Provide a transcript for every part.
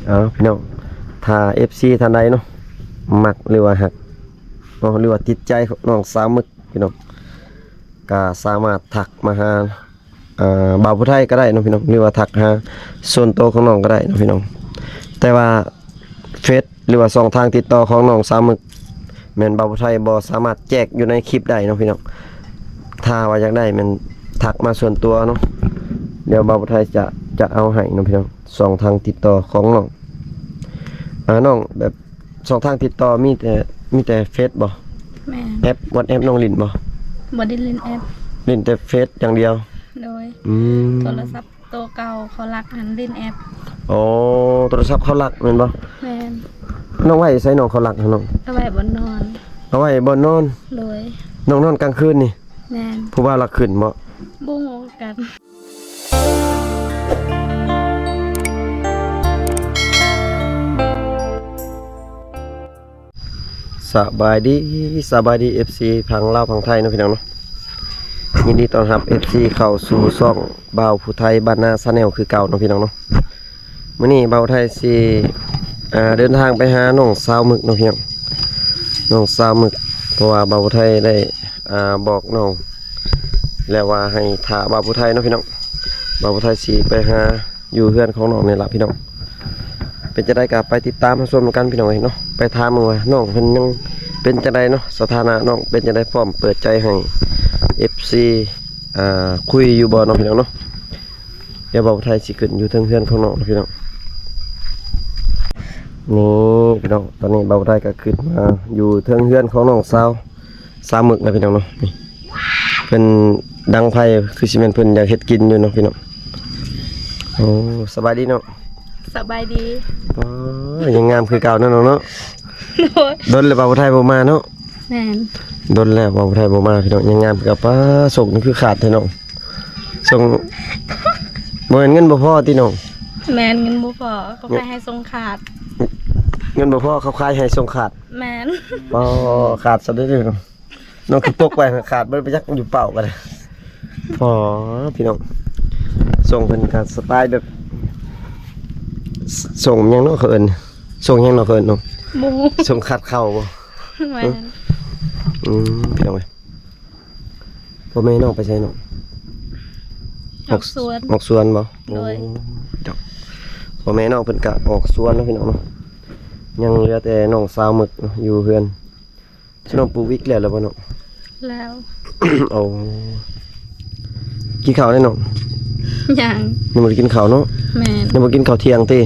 ເອົາ ພີ່ນ້ອງ ຖ້າເອັຟຊີທ່ານໃດເນາະ ມັກ ຫຼືວ່າຮັກເນາະ ຫຼືວ່າຕິດໃຈນ້ອງສາວໝຶກ ພີ່ນ້ອງ ກໍສາມາດທັກມາຫາ ອ່າ ບ່າວຜູ້ໄທກໍໄດ້ເນາະ ພີ່ນ້ອງ ຫຼືວ່າທັກຫາສ່ວນໂຕຂອງນ້ອງກໍໄດ້ເນາະ ພີ່ນ້ອງ ແຕ່ວ່າເຟສ ຫຼືວ່າຊ່ອງທາງຕິດຕໍ່ຂອງນ້ອງສາວໝຶກ ແມ່ນບ່າວຜູ້ໄທບໍ່ສາມາດແຈກຢູ່ໃນຄລິບໄດ້ເນາະ ພີ່ນ້ອງ ຖ້າວ່າຢາກໄດ້ແມ່ນທັກມາສ່ວນຕົວເນາະ ດຽວບ່າວຜູ້ໄທຈະ ຈະເອົາໃຫ້ເນາະ ພີ່ນ້ອງ ຊ່ອງທາງຕິດຕໍ່ຂອງນ້ອງ ອ່າ ນ້ອງ ແບບ ຊ່ອງທາງຕິດຕໍ່ມີແຕ່ ມີແຕ່ເຟສບໍ່? ແມ່ນ. ແອັບ ວັອດແອັບ ນ້ອງຫຼິ້ນບໍ່? ບໍ່ໄດ້ຫຼິ້ນແອັບ ຫຼິ້ນແຕ່ເຟສຢ່າງດຽວ. ໂດຍ. ອືມ ໂທລະສັບໂຕເກົ່າເຂົາລັກຫັ້ນຫຼິ້ນແອັບ. ອໍ ໂທລະສັບເຂົາລັກແມ່ນບໍ່? ແມ່ນ. ນ້ອງໄວ້ໃສ ນ້ອງເຂົາລັກຫັ້ນນ້ອງ? ເອົາໄວ້ບ່ອນນອນ. ເອົາໄວ້ບ່ອນນອນ? ໂດຍ. ນ້ອງນອນກາງຄືນນີ້? ແມ່ນ. ຜູ້ບ່າວລັກຂຶ້ນບໍ່? ບໍ່ຮູ້ຄືກັນ. ສະບາຍດີ ສະບາຍດີ ເອັຟຊີ ຝັ່ງລາວຝັ່ງໄທເນາະ ພີ່ນ້ອງເນາະ ຍິນດີຕ້ອນຮັບ ເອັຟຊີ ເຂົ້າສູ່ຊ່ອງບ່າວຜູ້ໄທບ້ານນາ Channel ຄືເກົ່າເນາະ ພີ່ນ້ອງເນາະ. ມື້ນີ້ບ່າວໄທຊິ ອ່າ ເດີນທາງໄປຫານ້ອງສາວໝຶກເນາະ ພີ່ນ້ອງ ນ້ອງສາວໝຶກ ເພາະວ່າບ່າວຜູ້ໄທໄດ້ ອ່າ ບອກນ້ອງແລ້ວວ່າໃຫ້ຖ້າບ່າວຜູ້ໄທເນາະ ພີ່ນ້ອງ ບ່າວຜູ້ໄທຊິໄປຫາຢູ່ເຮືອນຂອງນ້ອງນີ້ລະ ພີ່ນ້ອງ ເປັນຈັ່ງໃດກໍໄປຕິດຕາມຮັບຊົມນຳກັນ ພີ່ນ້ອງເອີຍເນາະ. ໄປຖາມເບິ່ງວ່ານ້ອງເພິ່ນຍັງເປັນຈັ່ງໃດເນາະ ສະຖານະນ້ອງເປັນຈັ່ງໃດ ພ້ອມເປີດໃຈໃຫ້ ເອັຟຊີ ອ່າ ຄຸຍຢູ່ບໍ່ເນາະ ພີ່ນ້ອງເນາະ. ດຽວບ່າວໄທຊິຂຶ້ນຢູ່ເທິງເຮືອນຂອງນ້ອງເນາະ ພີ່ນ້ອງ. ນີ້ ພີ່ນ້ອງ ຕອນນີ້ບ່າວໄທກໍຂຶ້ນມາຢູ່ເທິງເຮືອນຂອງນ້ອງສາວ ສາວໝຶກນະ ພີ່ນ້ອງເນາະ. ນີ້ ເພິ່ນດັງໄຟ ຄືຊິແມ່ນເພິ່ນຢາກເຮັດກິນຢູ່ເນາະ ພີ່ນ້ອງ. ໂອ້ ສະບາຍດີເນາະ. ສະບາຍດີ. ອໍ ຍັງງາມຄືເກົ່າເນາະ ນ້ອງເນາະ. ໂດຍ. ດົນແລ້ວບ່າວໄທບໍ່ມາເນາະ. ແມ່ນ. ດົນແລ້ວບ່າວໄທບໍ່ມາ ພີ່ນ້ອງ ຍັງງາມຄືເກົ່າ. ປ້າ ຊົງນີ້ຄືຂາດແທ້ນ້ອງ. ສົ່ງ ບໍ່ແມ່ນເງິນບໍ່ພໍຕິນ້ອງ? ແມ່ນ ເງິນບໍ່ພໍ ເຂົາຂາຍໃຫ້ສົ່ງຂາດ. ເງິນບໍ່ພໍ ເຂົາຂາຍໃຫ້ສົ່ງຂາດ. ແມ່ນ. ອໍ ຂາດຊະເດ້ ນ້ອງຄືປົກໄວ້ຂາດເບິດ ໄປຈັກຢູ່ເປົ້າກັນ. ອໍ ພີ່ນ້ອງ ສົ່ງເພິ່ນກໍສະໄຕລ໌ແບບ ສົ່ງຫຍັງເນາະເຂົາເອີ້ນ ສົ່ງຫຍັງເນາະເຂົາເອີ້ນນ້ອງ? ບໍ່ຮູ້. ສົ່ງຂາດເຂົ້າບໍ່? ແມ່ນ. ອືມ ພີ່ນ້ອງເອີຍ ພໍ່ແມ່ນ້ອງໄປໃສນ້ອງ? ອອກສວນ. ອອກສວນບໍ່? ໂດຍ. ໂອ້ ເຈົ້າ ພໍ່ແມ່ນ້ອງເພິ່ນກະອອກສວນເນາະ ພີ່ນ້ອງເນາະ. ຍັງເຫຼືອແຕ່ນ້ອງສາວໝຶກເນາະ ຢູ່ເຮືອນ. ສະນ້ອງປູກວິກແລ້ວ ແລ້ວບໍ່ນ້ອງ? ແລ້ວ. ໂອ້ ກິນເຂົ້າແລ້ວນ້ອງ? ຍັງ. ຍັງບໍ່ໄດ້ກິນເຂົ້າເນາະ? ແມ່ນ. ຍັງບໍ່ກິນເຂົ້າທ່ຽງຕິ?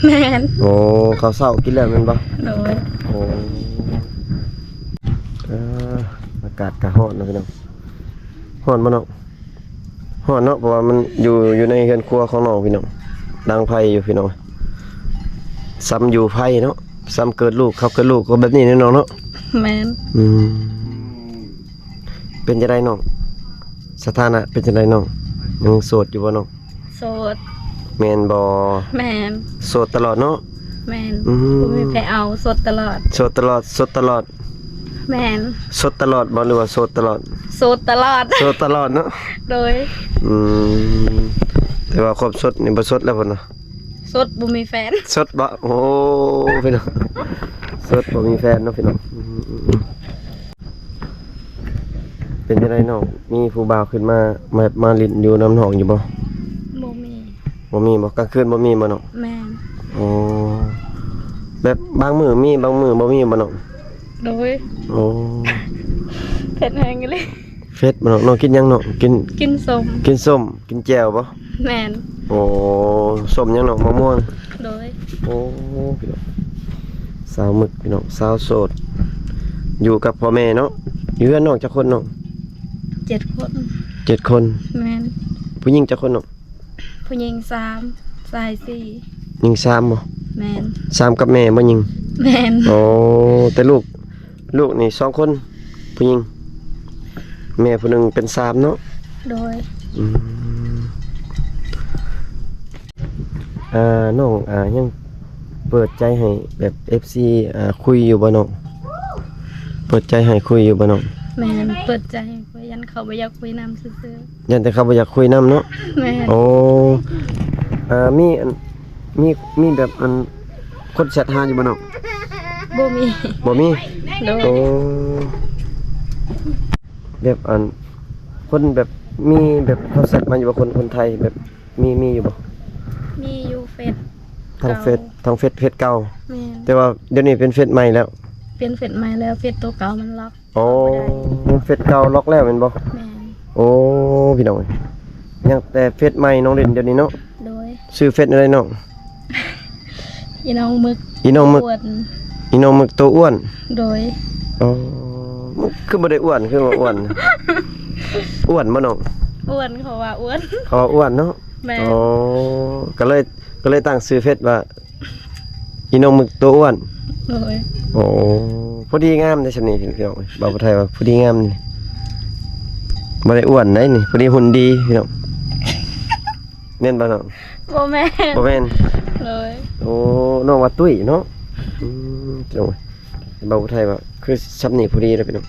ແມ່ນ. ໂອ້ ເຂົ້າເຊົ້າກິນແລ້ວແມ່ນບໍ່? ໂດຍ. ໂອ້ ເອີ ອາກາດກະຮ້ອນເນາະ ພີ່ນ້ອງ. ຮ້ອນບໍ່ນ້ອງ? ຮ້ອນເນາະ ເພາະວ່າມັນຢູ່ ຢູ່ໃນເຮືອນຄົວຂອງນ້ອງ ພີ່ນ້ອງ ດັງໄຟຢູ່ ພີ່ນ້ອງ. ສ່ຳຢູ່ໄຟເນາະ ສ່ຳເກີດລູກ ເຂົາເກີດລູກກໍແບບນີ້ແຫຼະນ້ອງເນາະ. ແມ່ນ. ອືມ ເປັນຈັ່ງໃດນ້ອງ? ສະຖານະເປັນຈັ່ງໃດນ້ອງ? ຍັງໂສດຢູ່ບໍ່ນ້ອງ? ໂສດ. ແມ່ນບໍ່? ແມ່ນ. ໂສດຕະຫຼອດເນາະ? ແມ່ນ. ອືມ ບໍ່ມີໃຜເອົາ ໂສດຕະຫຼອດ. ໂສດຕະຫຼອດ ໂສດຕະຫຼອດ. ແມ່ນ. ໂສດຕະຫຼອດບໍ່ ຫຼືວ່າໂສດຕະຫຼອດ? ໂສດຕະຫຼອດ. ໂສດຕະຫຼອດເນາະ? ໂດຍ. ອືມ ແຕ່ວ່າຄວາມສົດນີ້ບໍ່ສົດແລ້ວພຸ້ນນະ. ສົດບໍ່ມີແຟນ. ສົດບໍ່? ໂອ້ ພີ່ນ້ອງ ສົດບໍ່ມີແຟນເນາະ ພີ່ນ້ອງ. ອືມ ເປັນຈັ່ງໃດນ້ອງ ມີຜູ້ບ່າວຂຶ້ນມາ ມາ ມາຫຼິ້ນຢູ່ນຳນ້ອງຢູ່ບໍ່? ບໍ່ມີ. ບໍ່ມີບໍ່? ກາງຄືນບໍ່ມີບໍ່ນ້ອງ? ແມ່ນ. ໂອ້ ແບບບາງມື້ມີ ບາງມື້ບໍ່ມີບໍ່ນ້ອງ? ໂດຍ. ໂອ້ ເຜັດແຮງອີ່ຫຼີ. ເຜັດບໍ່ນ້ອງ? ນ້ອງກິນຫຍັງນ້ອງ? ກິນ ກິນສົ້ມ. ກິນສົ້ມ ກິນແຈ່ວບໍ່? ແມ່ນ. ໂອ້ ສົ້ມຫຍັງນ້ອງ? ໝາກມ່ວງ. ໂດຍ. ໂອ້ ພີ່ນ້ອງ ສາວໝຶກ ພີ່ນ້ອງ ສາວໂສດ ຢູ່ກັບພໍ່ແມ່ເນາະ. ຢູ່ເຮືອນນ້ອງຈັກຄົນນ້ອງ? ເຈັດຄົນ. ເຈັດຄົນ. ແມ່ນ. ຜູ້ຍິງຈັກຄົນນ້ອງ? ຜູ້ຍິງສາມ ຊາຍສີ່. ຍິງສາມບໍ່? ແມ່ນ. ສາມກັບແມ່ບໍ່ຍິງ? ແມ່ນ. ໂອ້ ແຕ່ລູກ ລູກນີ້ສອງຄົນ ຜູ້ຍິງ ແມ່ຜູ້ໜຶ່ງເປັນສາມເນາະ? ໂດຍ. ອືມ ອ່າ ນ້ອງ ອ່າ ຍັງເປີດໃຈໃຫ້ແບບ ເອັຟຊີ ອ່າ ຄຸຍຢູ່ບໍ່ນ້ອງ? ເປີດໃຈໃຫ້ຄຸຍຢູ່ບໍ່ນ້ອງ? ແມ່ນ ເປີດໃຈໃຫ້ຄຸຍ ຢ້ານເຂົາບໍ່ຢາກຄຸຍນຳຊື່ໆ. ຢ້ານແຕ່ເຂົາບໍ່ຢາກຄຸຍນຳເນາະ? ແມ່ນ. ໂອ້ ອ່າ ມີອັນ ມີ ມີແບບອັນ ຄົນແຊັດຫາຢູ່ບໍ່ນ້ອງ? ບໍ່ມີ. ບໍ່ມີ? ໂດຍ. ໂອ້ ແບບອັນ ຄົນແບບ ມີແບບເຂົາແຊັດມາຢູ່ບໍ່? ຄົນ ຄົນໄທແບບ ມີ ມີຢູ່ບໍ່? ມີຢູ່ເຟສ ທາງເຟສ ເກົ່າ ທາງເຟສ ເຟສເກົ່າ. ແມ່ນ. ແຕ່ວ່າດຽວນີ້ເປັນເຟສໃໝ່ແລ້ວ? ເປັນເຟສໃໝ່ແລ້ວ ເຟສໂຕເກົ່າມັນລັອກ. ອໍ ເຟສເກົ່າລັອກແລ້ວແມ່ນບໍ່? ແມ່ນ. ໂອ້ ພີ່ນ້ອງເອີຍ ຍັງແຕ່ເຟສໃໝ່ນ້ອງຫຼິ້ນດຽວນີ້ເນາະ. ໂດຍ. ຊື່ເຟສແນວໃດນ້ອງ? ອີນ້ອງໝຶກ ອີນ້ອງໝຶກ ອ້ວນ ອີນ້ອງໝຶກໂຕອ້ວນ. ໂດຍ. ອໍ ມັນຄືບໍ່ໄດ້ອ້ວນ ຄືວ່າອ້ວນ ອ້ວນບໍ່ນ້ອງ? ອ້ວນ ເຂົາວ່າອ້ວນ ເຂົາວ່າອ້ວນເນາະ. ແມ່ນ. ອໍ ກໍເລີຍ ກໍເລີຍຕັ້ງຊື່ເຟສວ່າ ອີນ້ອງໝຶກໂຕອ້ວນ. ໂດຍ. ໂອ້ ພໍດີງາມເດ້ຊ່ຳນີ້ພີ່ນ້ອງເອີຍ ເວົ້າຜູ້ໄທວ່າພໍດີງາມນີ້ ບໍ່ໄດ້ອ້ວນໃດນີ້ ພໍດີຫຸ່ນດີພີ່ນ້ອງ. ແມ່ນບໍ່ນ້ອງ? ບໍ່ແມ່ນ. ບໍ່ແມ່ນ. ໂດຍ. ໂອ້ ນ້ອງວ່າຕຸ້ຍເນາະ. ອືມ ພີ່ນ້ອງເອີຍ ເວົ້າຜູ້ໄທວ່າຄືຊ່ຳນີ້ພໍດີແລ້ວພີ່ນ້ອງ.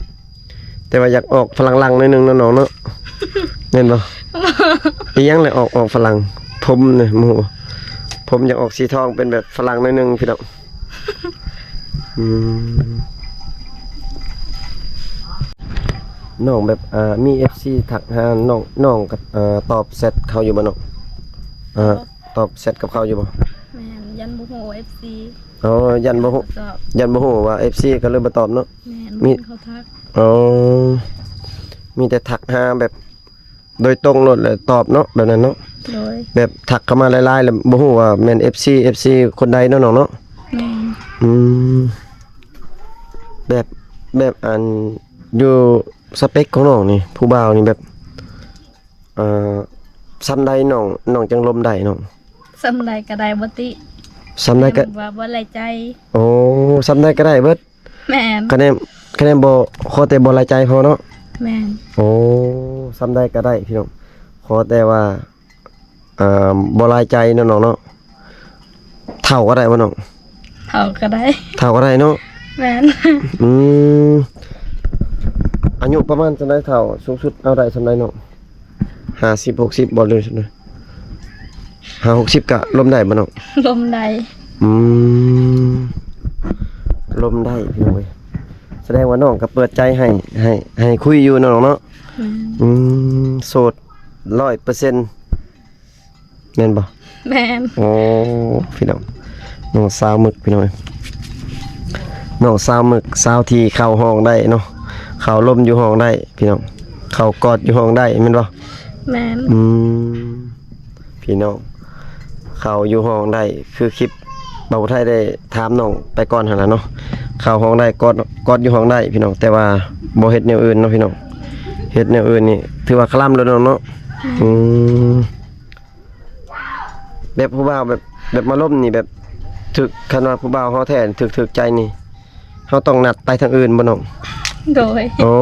ແຕ່ວ່າຢາກອອກຝຣັ່ງລັງໜ້ອຍໜຶ່ງເນາະນ້ອງເນາະ. ແມ່ນບໍ່? ອີຫຍັງແຫຼະ ອອກ ອອກຝຣັ່ງ ຜົມນະ ບໍ່ຮູ້ ຜົມຢາກອອກສີທອງ ເປັນແບບຝຣັ່ງໜ້ອຍໜຶ່ງພີ່ນ້ອງ. ອືມ ນ້ອງແບບ ອ່າ ມີເອັຟຊີທັກຫານ້ອງ ນ້ອງກໍ ອ່າ ຕອບແຊັດເຂົາຢູ່ບໍ່ນ້ອງ? ອ່າ ຕອບແຊັດກັບເຂົາຢູ່ບໍ່? ແມ່ນ ຢ້ານບໍ່ຮູ້ເອັຟຊີ. ອໍ ຢ້ານບໍ່ຮູ້ ຢ້ານບໍ່ຮູ້ວ່າເອັຟຊີ ກໍເລີຍບໍ່ຕອບເນາະ. ແມ່ນ ມີ ເຂົາທັກ. ອໍ ມີແຕ່ທັກຫາແບບໂດຍຕົງໂລດແຫຼະຕອບເນາະ ແບບນັ້ນເນາະ. ໂດຍ. ແບບທັກເຂົ້າມາຫຼາຍໆ ແລ້ວບໍ່ຮູ້ວ່າແມ່ນເອັຟຊີ ເອັຟຊີຄົນໃດເນາະນ້ອງເນາະ. ແມ່ນ. ອືມ ແບບ ແບບອັນ ຢູ່ສະເປັກຂອງນ້ອງນີ້ ຜູ້ບ່າວນີ້ແບບ ເອີ ຊ່ຳໃດນ້ອງ ນ້ອງຈັ່ງລົມໄດ້ນ້ອງ? ຊ່ຳໃດກໍໄດ້ບໍ່ຕິ ຊ່ຳໃດກໍ ແຕ່ວ່າບໍ່ຫຼາຍໃຈ. ໂອ້ ຊ່ຳໃດກໍໄດ້ເບິດ. ແມ່ນ. ຄະແນນ ຄະແນນບໍ່ ຂໍແຕ່ບໍ່ຫຼາຍໃຈພໍເນາະ. ແມ່ນ. ໂອ້ ຊ່ຳໃດກໍໄດ້ພີ່ນ້ອງ ຂໍແຕ່ວ່າ ອ່າ ບໍ່ຫຼາຍໃຈເນາະນ້ອງເນາະ. ເຖົ້າກໍໄດ້ບໍ່ນ້ອງ? ເຖົ້າກໍໄດ້. ເຖົ້າກໍໄດ້ເນາະ. ແມ່ນ. ອືມ ອາຍຸປະມານສ່ຳໃດເຖົ້າ? ສູງສຸດເອົາໄດ້ສ່ຳໃດນ້ອງ? ຫ້າສິບ ຫົກສິບບໍ່ ຫຼືສ່ຳໃດ? ຫ້າ ຫົກສິບກະລົມໄດ້ບໍ່ນ້ອງ? ລົມໄດ້. ອືມ ລົມໄດ້ພີ່ນ້ອງເອີຍ ສະແດງວ່ານ້ອງກໍເປີດໃຈໃຫ້ ໃຫ້ ໃຫ້ຄຸຍຢູ່ເນາະນ້ອງເນາະ. ແມ່ນ. ອືມ ໂສດຮ້ອຍເປີເຊັນ ແມ່ນບໍ່? ແມ່ນ. ໂອ້ ພີ່ນ້ອງ ນ້ອງສາວໝຶກ ພີ່ນ້ອງເອີຍ ນ້ອງສາວໝຶກ ສາວທີ່ເຂົ້າຫ້ອງໄດ້ເນາະ ເຂົ້າລົມຢູ່ຫ້ອງໄດ້ພີ່ນ້ອງ ເຂົ້າກອດຢູ່ຫ້ອງໄດ້ແມ່ນບໍ່? ແມ່ນ. ອືມ ພີ່ນ້ອງ ເຂົ້າຢູ່ຫ້ອງໄດ້ ຄືຄລິບບ່າວໄທໄດ້ຖາມນ້ອງໄປກ່ອນຫັ້ນລະເນາະ ເຂົ້າຫ້ອງໄດ້ ກອດ ກອດຢູ່ຫ້ອງໄດ້ພີ່ນ້ອງ ແຕ່ວ່າບໍ່ເຮັດແນວອື່ນເນາະພີ່ນ້ອງ ເຮັດແນວອື່ນນີ້ຖືວ່າຄະລຳແລ້ວເນາະ. ແມ່ນ. ອືມ ແບບຜູ້ບ່າວແບບ ແບບມາລົມນີ້ແບບຖືກ ຄັນວ່າຜູ້ບ່າວເຮົາແທ້ຖືກ ຖືກໃຈນີ້ ເຮົາຕ້ອງນັດໄປທາງອື່ນບໍ່ນ້ອງ? ໂດຍ. ໂອ້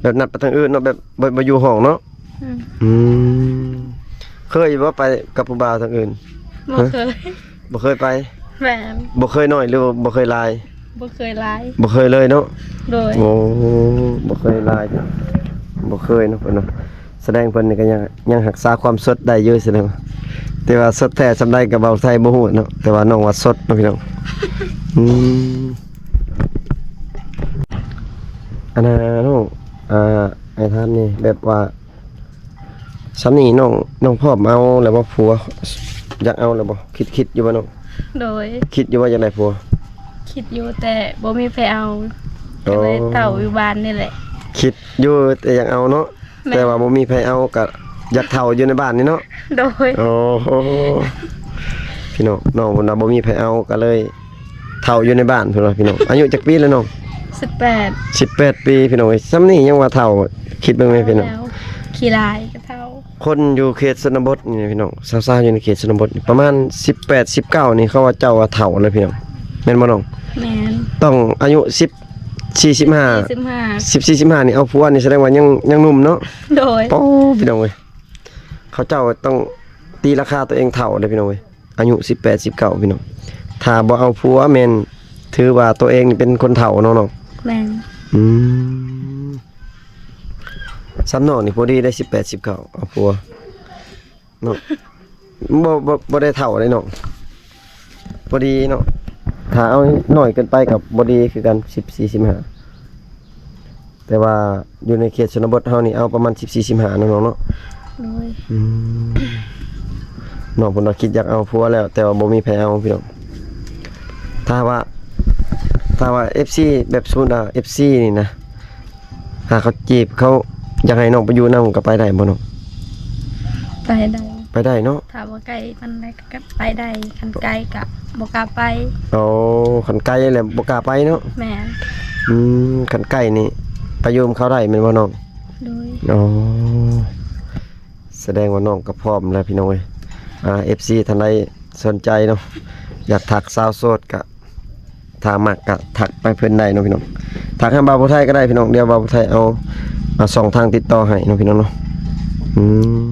ແບບນັດໄປທາງອື່ນເນາະ ແບບບໍ່ ບໍ່ຢູ່ຫ້ອງເນາະ. ອືມ ອືມ ເຄີຍບໍ່ໄປກັບຜູ້ບ່າວທາງອື່ນ? ບໍ່ເຄີຍ. ບໍ່ເຄີຍໄປ? ແມ່ນ. ບໍ່ເຄີຍນ້ອຍ ຫຼືວ່າບໍ່ເຄີຍຫຼາຍ? ບໍ່ເຄີຍຫຼາຍ. ບໍ່ເຄີຍເລີຍເນາະ? ໂດຍ. ໂອ້ ບໍ່ເຄີຍຫຼາຍ ບໍ່ເຄີຍເນາະເພິ່ນເນາະ ສະແດງເພິ່ນນີ້ກໍຍັງ ຍັງຮັກສາຄວາມສົດໄດ້ຢູ່ ສະແດງວ່າ ແຕ່ວ່າສົດແທ້ສ່ຳໃດກໍເວົ້າໄທບໍ່ຮູ້ເນາະ ແຕ່ວ່ານ້ອງວ່າສົດເນາະພີ່ນ້ອງ. ອືມ ອັນນັ້ນນ້ອງ ອ່າ ອ້າຍຖາມແດ່ ແບບວ່າ ຊ່ຳນີ້ນ້ອງ ນ້ອງພ້ອມເອົາແລ້ວບໍ່ຜົວ? ຢາກເອົາແລ້ວບໍ່? ຄິດ ຄິດຢູ່ບໍ່ນ້ອງ? ໂດຍ. ຄິດຢູ່ວ່າຢາກໄດ້ຜົວ? ຄິດຢູ່ ແຕ່ບໍ່ມີໃຜເອົາ. ອໍ. ກໍເລີຍເຖົ້າຢູ່ບ້ານນີ້ແຫຼະ. ຄິດຢູ່ແຕ່ຢາກເອົາເນາະ. ແມ່ນ. ແຕ່ວ່າບໍ່ມີໃຜເອົາ ກໍຢາກເຖົ້າຢູ່ໃນບ້ານນີ້ເນາະ. ໂດຍ. ໂອ້ ພີ່ນ້ອງ ນ້ອງເພິ່ນວ່າບໍ່ມີໃຜເອົາ ກໍເລີຍ ເຖົ້າຢູ່ໃນບ້ານເພິ່ນວ່າພີ່ນ້ອງ. ອາຍຸຈັກປີແລ້ວນ້ອງ? ສິບແປດ. ສິບແປດປີພີ່ນ້ອງເອີຍ ຊ່ຳນີ້ຍັງວ່າເຖົ້າ ຄິດເບິ່ງແມ່ພີ່ນ້ອງ. ແລ້ວ ຂີ້ລາຍກໍເຖົ້າ. ຄົນຢູ່ເຂດຊົນນະບົດນີ້ພີ່ນ້ອງ ສາວໆຢູ່ໃນເຂດຊົນນະບົດນີ້ ປະມານສິບແປດ ສິບເກົ້ານີ້ ເຂົາວ່າເຈົ້າວ່າເຖົ້າແລ້ວພີ່ນ້ອງ ແມ່ນບໍ່ນ້ອງ? ແມ່ນ. ຕ້ອງອາຍຸສິບສີ່ ສິບຫ້າ ສິບສີ່ ສິບຫ້ານີ້ເອົາຜົວນີ້ ສະແດງວ່າຍັງ ຍັງໜຸ່ມເນາະ. ໂດຍ. ໂອ້ ພີ່ນ້ອງເອີຍ ເຂົາເຈົ້າຕ້ອງຕີລາຄາຕົວເອງເຖົ້າເດ້ພີ່ນ້ອງເອີຍ. ອາຍຸສິບແປດ ສິບເກົ້າ ພີ່ນ້ອງ ຖ້າບໍ່ເອົາຜົວແມ່ນຖືວ່າຕົວເອງນີ້ເປັນຄົນເຖົ້າເນາະນ້ອງ. ແມ່ນ. ອືມ ສ່ຳນ້ອງນີ້ພໍດີໄດ້ສິບແປດ ສິບເກົ້າ ເອົາຜົວເນາະ. ບໍ່ ບໍ່ ບໍ່ໄດ້ເຖົ້າເດ້ນ້ອງ. ພໍດີເນາະ. ຖ້າເອົາໜ້ອຍເກີນໄປກໍບໍ່ດີຄືກັນ ສິບສີ່ ສິບຫ້າ ແຕ່ວ່າຢູ່ໃນເຂດຊົນນະບົດເຮົານີ້ເອົາປະມານ ສິບສີ່ ສິບຫ້າ ເນາະນ້ອງເນາະ. ໂດຍ ອືມ ນ້ອງເພິ່ນວ່າຄິດຢາກເອົາຜົວແລ້ວ ແຕ່ວ່າບໍ່ມີໃຜເອົາພີ່ນ້ອງ. ຖ້າວ່າ ຖ້າວ່າເອັຟຊີ ແບບ ສົມມຸດວ່າເອັຟຊີນີ້ນະ ຫາເຂົາຈີບ ເຂົາຢາກໃຫ້ນ້ອງໄປຢູ່ນຳ ກໍໄປໄດ້ບໍ່ນ້ອງ? ໄປໄດ້ ໄປໄດ້ເນາະ. ຖ້າບໍ່ໄກປານໃດກໍໄປໄດ້ ຄັນໄກກໍບໍ່ກ້າໄປ. ໂອ້ ຄັນໄກແລ້ວບໍ່ກ້າໄປເນາະ. ແມ່ນ ອືມ ຄັນໃກ້ນີ້ໄປຢູ່ນຳເຂົາໄດ້ແມ່ນບໍ່ນ້ອງ? ໂດຍ ອໍ ສະແດງວ່ານ້ອງກໍພ້ອມແລ້ວພີ່ນ້ອງເອີຍ. ອ່າ ເອັຟຊີ ທ່ານໃດສົນໃຈເນາະ ຢາກທັກສາວໂສດກໍ ຖ້າມັກກໍທັກໄປເພິ່ນໄດ້ເນາະພີ່ນ້ອງ. ທັກຫາບ່າວຜູ້ໄທກໍໄດ້ພີ່ນ້ອງ. ດຽວບ່າວຜູ້ໄທເອົາ ເອົາຊ່ອງທາງຕິດຕໍ່ໃຫ້ເນາະພີ່ນ້ອງເນາະ. ອືມ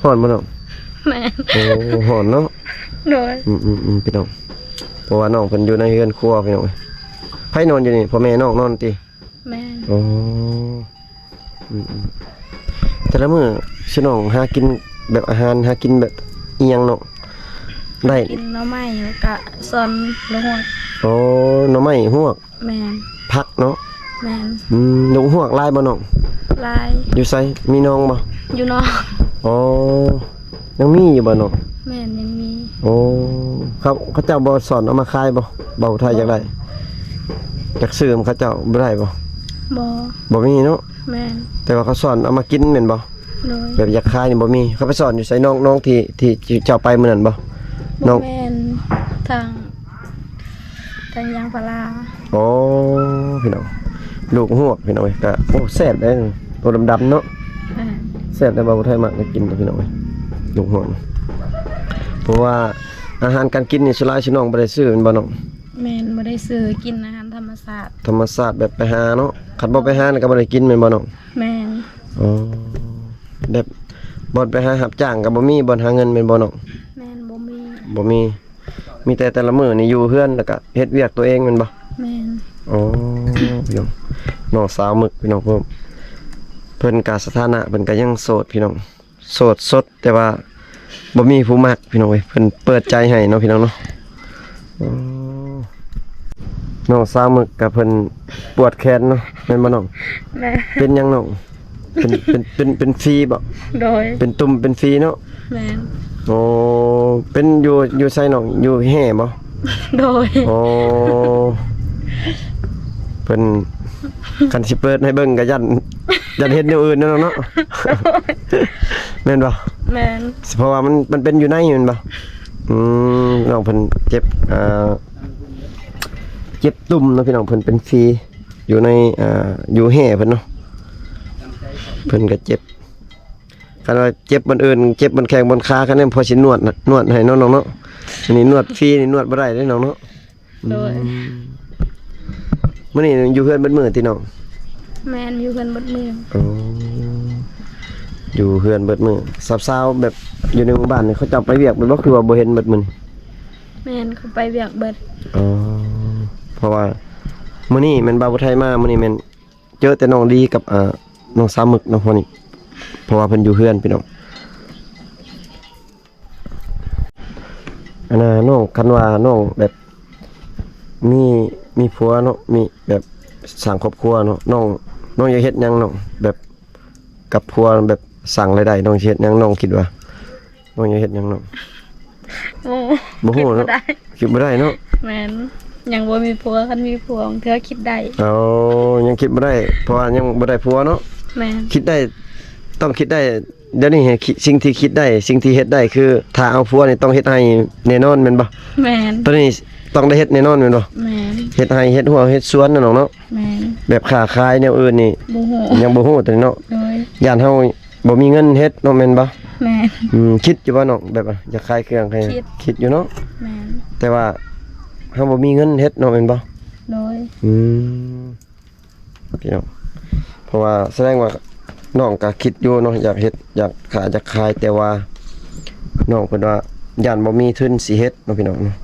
ຮ້ອນບໍ່ນ້ອງ? ແມ່ນ ໂອ້ ຮ້ອນເນາະ. ໂດຍ ອືມໆໆ ພີ່ນ້ອງ ເພາະວ່ານ້ອງເພິ່ນຢູ່ໃນເຮືອນຄົວພີ່ນ້ອງ. ໃຜນອນຢູ່ນີ້? ພໍ່ແມ່ນ້ອງນອນຕິ? ແມ່ນ ໂອ້ ອືມໆ ແຕ່ລະມື້ຊິນ້ອງຫາກິນແບບອາຫານ ຫາກິນແບບອີ່ຫຍັງເນາະ? ໄດ້ ກິນໜໍ່ໄມ້ ແລ້ວກະສອນລູກຮວກ. ໂອ້ ໜໍ່ໄມ້ຮວກ. ແມ່ນ ຜັກເນາະ. ແມ່ນ ອືມ ລູກຮວກຫຼາຍບໍ່ນ້ອງ? ຫຼາຍ ຢູ່ໃສ? ມີໜອງບໍ່? ຢູ່ໜອງ. ອໍ ຍັງມີຢູ່ບໍ່ນ້ອງ? ແມ່ນ ຍັງມີ. ໂອ້ ເຂົາ ເຂົາເຈົ້າບໍ່ສອນເອົາມາຂາຍບໍ່? ບ່າວໄທຢາກໄດ້ ຢາກຊື້ນຳເຂົາເຈົ້າ ບໍ່ໄດ້ບໍ່? ບໍ່ ບໍ່ມີເນາະ. ແມ່ນ ແຕ່ວ່າເຂົາສອນເອົາມາກິນແມ່ນບໍ່? ໂດຍ ແບບຢາກຂາຍນີ້ບໍ່ມີ. ເຂົາໄປສອນຢູ່ໃສ? ນ້ອງ ນ້ອງທີ່ ທີ່ເຈົ້າໄປມື້ນັ້ນບໍ່? ນ້ອງ ບໍ່ແມ່ນ ທາງ ທາງຢາງພາລາ. ໂອ້ ພີ່ນ້ອງ ລູກຮວກພີ່ນ້ອງເອີຍ ກະ ໂອ້ ແຊບເດ້ ໂຕດຳໆເນາະ. ແມ່ນ ແຊບ ແຕ່ວ່າບໍ່ໄທມັກໄດ້ກິນພີ່ນ້ອງເອີຍ ລູກຮວກ. ເພາະວ່າອາຫານການກິນນີ້ ສ່ວນຫຼາຍຊິນ້ອງບໍ່ໄດ້ຊື້ແມ່ນບໍ່ນ້ອງ? ແມ່ນ ບໍ່ໄດ້ຊື້ ກິນອາຫານທຳມະຊາດ ທຳມະຊາດ ແບບໄປຫາເນາະ. ຄັນບໍ່ໄປຫານີ້ກໍບໍ່ໄດ້ກິນແມ່ນບໍ່ນ້ອງ? ແມ່ນ. ອໍ ແບບບ່ອນໄປຫາຮັບຈ້າງກໍບໍ່ມີ ບ່ອນຫາເງິນແມ່ນບໍ່ນ້ອງ? ແມ່ນ ບໍ່ມີ ບໍ່ມີ. ມີແຕ່ແຕ່ລະມື້ນີ້ຢູ່ເຮືອນ ແລ້ວກະເຮັດວຽກຕົວເອງແມ່ນບໍ່? ແມ່ນ. ໂອ້ ພີ່ນ້ອງ ນ້ອງສາວໝຶກ ພີ່ນ້ອງ ເພິ່ນ ເພິ່ນກະສະຖານະເພິ່ນກະຍັງໂສດພີ່ນ້ອງ ໂສດສົດ ແຕ່ວ່າບໍ່ມີຜູ້ມັກພີ່ນ້ອງເອີຍ ເພິ່ນເປີດໃຈໃຫ້ເນາະ ພີ່ນ້ອງເນາະ. ໂອ້ ນ້ອງສາວໝຶກກະເພິ່ນປວດແຂນເນາະ ແມ່ນບໍ່ນ້ອງ? ແມ່ນ. ເປັນຫຍັງນ້ອງ? ເປັນ ເປັນ ເປັນ ເປັນຝີບໍ່? ໂດຍ ເປັນຕຸ່ມເປັນຝີເນາະ. ແມ່ນ. ໂອ້ ເປັນຢູ່ ຢູ່ໃສນ້ອງ? ຢູ່ແຮ່ບໍ່? ໂດຍ. ໂອ້ ເພິ່ນ ຄັນຊິເປີດໃຫ້ເບິ່ງກໍຢ້ານ ຢ້ານເຫັນແນວອື່ນເນາະນ້ອງເນາະ. ໂດຍ. ແມ່ນບໍ່? ແມ່ນ. ເພາະວ່າມັນ ມັນເປັນຢູ່ໃນແມ່ນບໍ່? ອືມ ນ້ອງເພິ່ນເຈັບ ອ່າ ເຈັບຕຸ່ມເນາະ ພີ່ນ້ອງ ເພິ່ນເປັນຝີ ຢູ່ໃນ ອ່າ ຢູ່ແຮ່ເພິ່ນເນາະ ເພິ່ນກໍເຈັບ. ຄັນວ່າເຈັບບ່ອນອື່ນ ເຈັບບ່ອນແຂ້ງບ່ອນຂາ ຄັນນັ້ນພໍຊິນວດນະ ນວດໃຫ້ເນາະນ້ອງເນາະ. ອັນນີ້ນວດຟຣີນີ້ນວດບໍ່ໄດ້ເດ້ນ້ອງເນາະ. ໂດຍ. ອືມ ມື້ນີ້ຢູ່ເຮືອນເບິດມື້ຕິນ້ອງ? ແມ່ນ ຢູ່ເຮືອນເບິດມື້. ໂອ້ ຢູ່ເຮືອນເບິດມື້. ສາວໆ ແບບຢູ່ໃນໝູ່ບ້ານນີ້ ເຂົາເຈົ້າໄປວຽກເບິດບໍ່ ຄືວ່າບໍ່ເຫັນເບິດມື້ນີ້? ແມ່ນ ເຂົາໄປວຽກເບິດ. ອໍ ເພາະວ່າມື້ນີ້ແມ່ນບ່າວຜູ້ໄທມາ ມື້ນີ້ແມ່ນ ເຈີແຕ່ນ້ອງດີກັບ ອ່າ ນ້ອງສາວໝຶກເນາະ ພໍນີ້ ເພາະວ່າເພິ່ນຢູ່ເຮືອນພີ່ນ້ອງ. ອັນນ່າ ນ້ອງ ຄັນວ່ານ້ອງແບບມີ ມີຜົວເນາະ ມີແບບສ້າງຄອບຄົວເນາະ ນ້ອງ ນ້ອງຢາກເຮັດຫຍັງນ້ອງ? ແບບກັບຜົວ ແບບສ້າງລາຍໄດ້ ນ້ອງຊິເຮັດຫຍັງ? ນ້ອງຄິດວ່າ ນ້ອງຢາກເຮັດຫຍັງນ້ອງ? ໂອ້ ບໍ່ຮູ້ເນາະ ຄິດບໍ່ໄດ້ ຄິດບໍ່ໄດ້ເນາະ. ແມ່ນ ຍັງບໍ່ມີຜົວ ຄັນມີຜົວບາງເທື່ອຄິດໄດ້. ອໍ ຍັງຄິດບໍ່ໄດ້ ເພາະວ່າຍັງບໍ່ໄດ້ຜົວເນາະ. ແມ່ນ ຄິດໄດ້ ຕ້ອງຄິດໄດ້. ດຽວນີ້ໃຫ້ຄິດ ສິ່ງທີ່ຄິດໄດ້ ສິ່ງທີ່ເຮັດໄດ້ ຄືຖ້າເອົາຜົວນີ້ຕ້ອງເຮັດໄຮ່ແນ່ນອນແມ່ນບໍ່? ແມ່ນ ໂຕນີ້ຕ້ອງໄດ້ເຮັດແນ່ນອນແມ່ນບໍ່? ແມ່ນ ເຮັດໄຮ່ເຮັດຮົ້ວເຮັດສວນນະນ້ອງເນາະ. ແມ່ນ ແບບຄ້າຂາຍແນວອື່ນນີ້ ບໍ່ຮູ້ ຍັງບໍ່ຮູ້ໂຕນີ້ເນາະ. ໂດຍ ຢ້ານເຮົາ ບໍ່ມີເງິນເຮັດເນາະ ແມ່ນບໍ່? ແມ່ນ. ອືມ ຄິດຢູ່ບໍ່ນ້ອງ ແບບວ່າຢາກຂາຍເຄື່ອງ ຄິດ ຄິດຢູ່ເນາະ. ແມ່ນ ແຕ່ວ່າເຮົາບໍ່ມີເງິນເຮັດເນາະ ແມ່ນບໍ່? ໂດຍ. ອືມ ພີ່ນ້ອງ ເພາະວ່າສະແດງວ່ານ້ອງກໍຄິດຢູ່ເນາະ ຢາກເຮັດ ຢາກຄ້າຢາກຂາຍ ແຕ່ວ່ານ້ອງເພິ່ນວ່າຢ້ານບໍ່ມີທຶນຊິເຮັດເນາະ ພີ່ນ້ອງເນາະ.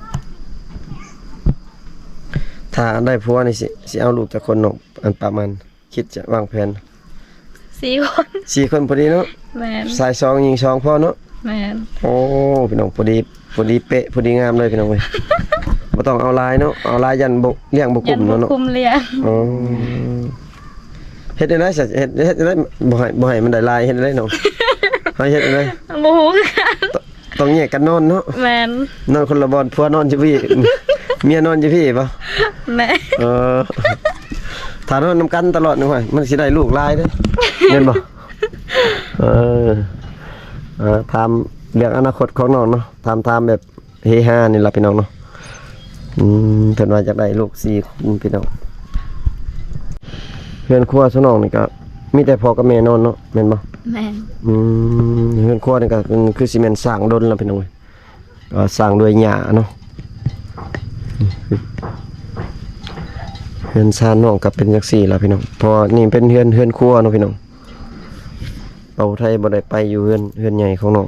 ຖ້າໄດ້ຜົວນີ້ ຊິ ຊິເອົາລູກຈັກຄົນນ້ອງ? ອັນປະມານ ຄິດຈະວາງແຜນ ສີ່ຄົນ ສີ່ຄົນພໍດີເນາະ. ແມ່ນ ຊາຍສອງຍິງສອງພໍເນາະ. ແມ່ນ. ໂອ້ ພີ່ນ້ອງ ພໍດີ ພໍດີເປະ ພໍດີງາມເລີຍ ພີ່ນ້ອງເອີຍ. ບໍ່ຕ້ອງເອົາຫຼາຍເນາະ ເອົາຫຼາຍຢ້ານບໍ່ ລ້ຽງບໍ່ກຸ້ມເນາະ. ຢ້ານບໍ່ກຸ້ມລ້ຽງ. ອໍ ເຮັດແນວໃດຊະ? ເຮັດ ເຮັດແນວໃດ ບໍ່ໃຫ້ ບໍ່ໃຫ້ມັນໄດ້ຫຼາຍ ເຮັດແນວໃດນ້ອງ? ເຮົາເຮັດແນວໃດ? ບໍ່ຮູ້ຄືກັນ. ຕ້ອງແຍກກັນນອນເນາະ. ແມ່ນ. ນອນຄົນລະບ່ອນ ຜົວນອນຢູ່ພີ້ ເມຍນອນຢູ່ພີ້ບໍ່? ແມ່ນ. ເອີ ຖ້ານອນນຳກັນຕະຫຼອດນີ້ ໂອ້ຍ ມັນຊິໄດ້ລູກຫຼາຍເດ້ ແມ່ນບໍ່? ເອີ ເອີ ຖາມເລື່ອງອະນາຄົດຂອງນ້ອງເນາະ ຖາມ ຖາມແບບເຮຮານີ້ລະ ພີ່ນ້ອງເນາະ. ອືມ ເພິ່ນວ່າຢາກໄດ້ລູກສີ່ຄົນ ພີ່ນ້ອງ. ເຮືອນຄົວຊະນ້ອງນີ້ກະມີແຕ່ພໍ່ກັບແມ່ນອນເນາະ ແມ່ນບໍ່? ແມ່ນ. ອືມ ເຮືອນຄົວນີ້ກະຄືຊິແມ່ນສ້າງດົນລະ ພີ່ນ້ອງເອີຍ ກໍສ້າງດ້ວຍຫຍ້າເນາະ. ເຮືອນຊານນ້ອງກໍເປັນຈັ່ງຊີ້ລະ ພີ່ນ້ອງ ເພາະວ່ານີ້ເປັນເຮືອນ ເຮືອນຄົວເນາະ ພີ່ນ້ອງ. ເອົາ ໄທບໍ່ໄດ້ໄປຢູ່ເຮືອນ ເຮືອນໃຫຍ່ຂອງນ້ອງ.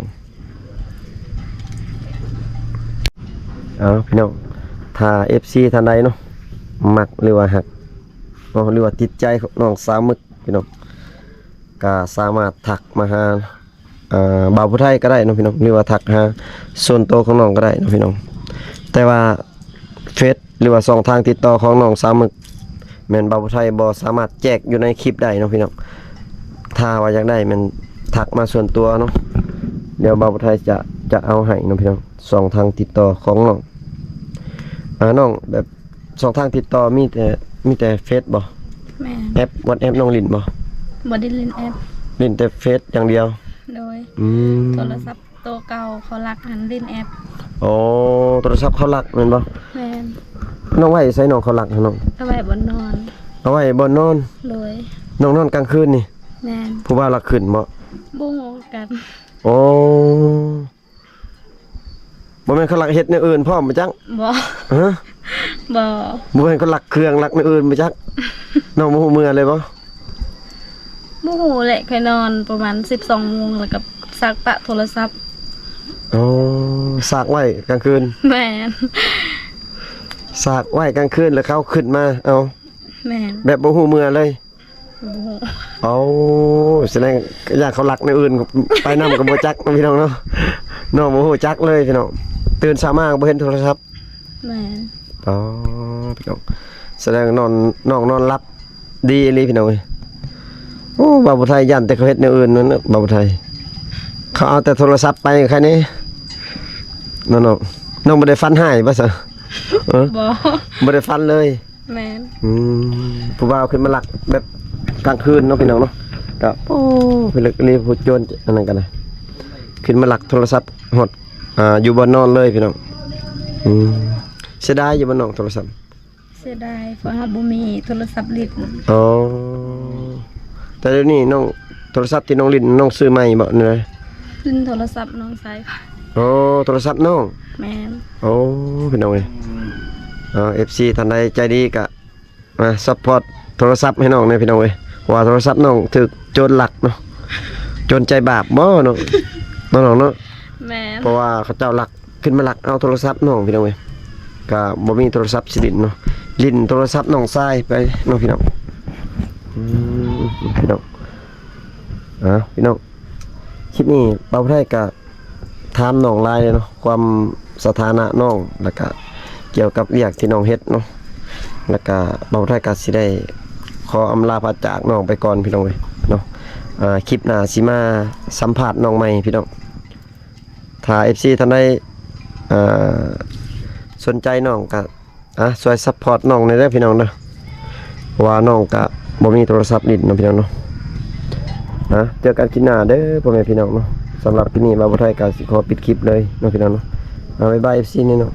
ເອົາ ພີ່ນ້ອງ ຖ້າເອັຟຊີທ່ານໃດເນາະ ມັກ ຫຼືວ່າຮັກເນາະ ຫຼືວ່າຕິດໃຈນ້ອງສາວໝຶກ ພີ່ນ້ອງ ກໍສາມາດທັກມາຫາ ອ່າ ບ່າວຜູ້ໄທກໍໄດ້ເນາະ ພີ່ນ້ອງ ຫຼືວ່າທັກຫາສ່ວນໂຕຂອງນ້ອງກໍໄດ້ເນາະ ພີ່ນ້ອງ. ແຕ່ວ່າເຟສ ຫຼືວ່າຊ່ອງທາງຕິດຕໍ່ຂອງນ້ອງສາວໝຶກ ແມ່ນບ່າວຜູ້ໄທບໍ່ສາມາດແຈກຢູ່ໃນຄລິບໄດ້ເນາະ ພີ່ນ້ອງ. ຖ້າວ່າຢາກໄດ້ແມ່ນທັກມາສ່ວນຕົວເນາະ ດຽວບ່າວຜູ້ໄທຈະ ຈະເອົາໃຫ້ເນາະ ພີ່ນ້ອງ ຊ່ອງທາງຕິດຕໍ່ຂອງນ້ອງ. ອ່າ ນ້ອງແບບ ຊ່ອງທາງຕິດຕໍ່ມີແຕ່ ມີແຕ່ເຟສບໍ່? ແມ່ນ. ແອັບ ວັດແອັບ ນ້ອງຫຼິ້ນບໍ່? ບໍ່ໄດ້ຫຼິ້ນແອັບ ຫຼິ້ນແຕ່ເຟສຢ່າງດຽວ. ໂດຍ. ອືມ ໂທລະສັບໂຕເກົ່າເຂົາລັກຫັ້ນຫຼິ້ນແອັບ. ໂອ້ ໂທລະສັບເຂົາລັກແມ່ນບໍ່? ແມ່ນ. ນ້ອງໄວ້ໃສ ນ້ອງເຂົາລັກຫັ້ນນ້ອງ? ເອົາໄວ້ບ່ອນນອນ. ເອົາໄວ້ບ່ອນນອນ? ໂດຍ. ນ້ອງນອນກາງຄືນນີ້? ແມ່ນ. ຜູ້ບ່າວລັກຂຶ້ນບໍ່? ບໍ່ຮູ້ຄືກັນ. ໂອ້ ບໍ່ແມ່ນເຂົາລັກເຮັດແນວອື່ນພ້ອມບໍ່ຈັກ? ບໍ່. ຮະ? ບໍ່. ບໍ່ແມ່ນເຂົາລັກເຄື່ອງລັກແນວອື່ນບໍ່ຈັກ? ນ້ອງບໍ່ຮູ້ເມື່ອເລີຍບໍ່? ບໍ່ຮູ້ແຫຼະ ຂ້ອຍນອນປະມານສິບສອງໂມງ ແລ້ວກໍຊາກປະໂທລະສັບ. ໂອ້ ຊາກໄວ້ກາງຄືນ? ແມ່ນ. ຊາກໄວ້ກາງຄືນ ແລ້ວເຂົາຂຶ້ນມາເອົາ? ແມ່ນ. ແບບບໍ່ຮູ້ເມື່ອເລີຍ? ບໍ່ຮູ້. ເອົາ ສະແດງຢ້ານເຂົາລັກແນວອື່ນ ໄປນຳກໍບໍ່ຈັກເນາະ ພີ່ນ້ອງເນາະ. ນ້ອງບໍ່ຮູ້ຈັກເລີຍ ພີ່ນ້ອງ ຕື່ນເຊົ້າມາກໍບໍ່ເຫັນໂທລະສັບ. ແມ່ນ. ອໍ ພີ່ນ້ອງ ສະແດງນອນ ນ້ອງນອນຫຼັບດີອີ່ຫຼີ ພີ່ນ້ອງເອີຍ. ໂອ້ ບ່າວຜູ້ໄທຢ້ານແຕ່ເຂົາເຮັດແນວອື່ນນັ້ນນະ ບ່າວຜູ້ໄທ ເຂົາເອົາແຕ່ໂທລະສັບໄປ ໃຄແນ່ເນາະ. ນ້ອງ ນ້ອງບໍ່ໄດ້ຝັນຮ້າຍບໍ່ຊະ? ເອີ ບໍ່ ບໍ່ໄດ້ຝັນເລີຍ. ແມ່ນ. ອືມ ຜູ້ບ່າວຂຶ້ນມາລັກແບບກາງຄືນເນາະ ພີ່ນ້ອງເນາະ ກໍ ໂອ້ ພິລຶກອີ່ຫຼີ ຜູ້ໂຈນອັນນັ້ນກໍໄດ້ ຂຶ້ນມາລັກໂທລະສັບຮອດ ອ່າ ຢູ່ບ່ອນນອນເລີຍ ພີ່ນ້ອງ. ອືມ ເສຍດາຍຢູ່ບໍ່ນ້ອງໂທລະສັບ? ເສຍດາຍ ເພາະເຮົາບໍ່ມີໂທລະສັບຫຼິ້ນ. ອໍ ແຕ່ດຽວນີ້ນ້ອງ ໂທລະສັບທີ່ນ້ອງຫຼິ້ນ ນ້ອງຊື້ໃໝ່ບໍ່ ແນວໃດ? ຫຼິ້ນໂທລະສັບນ້ອງຊາຍ. ອໍ ໂທລະສັບນ້ອງ? ແມ່ນ. ໂອ້ ພີ່ນ້ອງເອີຍ ເອີ ເອັຟຊີທ່ານໃດໃຈດີກະ ອ່າ ຊັບພອດໂທລະສັບໃຫ້ນ້ອງແດ່ ພີ່ນ້ອງເອີຍ ເພາະວ່າໂທລະສັບນ້ອງຖືກໂຈນລັກເນາະ. ໂຈນໃຈບາບບໍ່ນ້ອງ ເນາະນ້ອງເນາະ? ແມ່ນ. ເພາະວ່າເຂົາເຈົ້າລັກ ຂຶ້ນມາລັກເອົາໂທລະສັບນ້ອງ ພີ່ນ້ອງເອີຍ ກະບໍ່ມີໂທລະສັບຊິຫຼິ້ນເນາະ ຫຼິ້ນໂທລະສັບນ້ອງຊາຍໄປເນາະ ພີ່ນ້ອງ. ອືມ ພີ່ນ້ອງ ອ່າ ພີ່ນ້ອງ ຄລິບນີ້ບ່າວໄທກະ ຖາມນ້ອງຫຼາຍເນາະ ຄວາມສະຖານະນ້ອງ ແລ້ວກະກ່ຽວກັບວຽກທີ່ນ້ອງເຮັດເນາະ ແລ້ວກະບ່າວໄທກະຊິໄດ້ຂໍອຳລາພາຈາກນ້ອງໄປກ່ອນ ພີ່ນ້ອງເອີຍເນາະ. ອ່າ ຄລິບໜ້າຊິມາສຳພາດນ້ອງໃໝ່ ພີ່ນ້ອງ. ຖ້າເອັຟຊີທ່ານໃດ ອ່າ ສົນໃຈນ້ອງກະ ອ່ະ ຊ່ວຍຊັບພອດນ້ອງແດ່ເດີພີ່ນ້ອງເດີ ເພາະວ່ານ້ອງກະບໍ່ມີໂທລະສັບຫຼິ້ນເນາະພີ່ນ້ອງເນາະ. ອ່ະ ເຈີກັນຄລິບໜ້າເດີພໍ່ແມ່ພີ່ນ້ອງເນາະ. ສຳລັບຄລິບນີ້ບ່າວຜູ້ໄທກະຊິຂໍປິດຄລິບເລີຍເນາະພີ່ນ້ອງເນາະ. ອ່ະ ບາຍບາຍເອັຟຊີແດ່ເນາະ.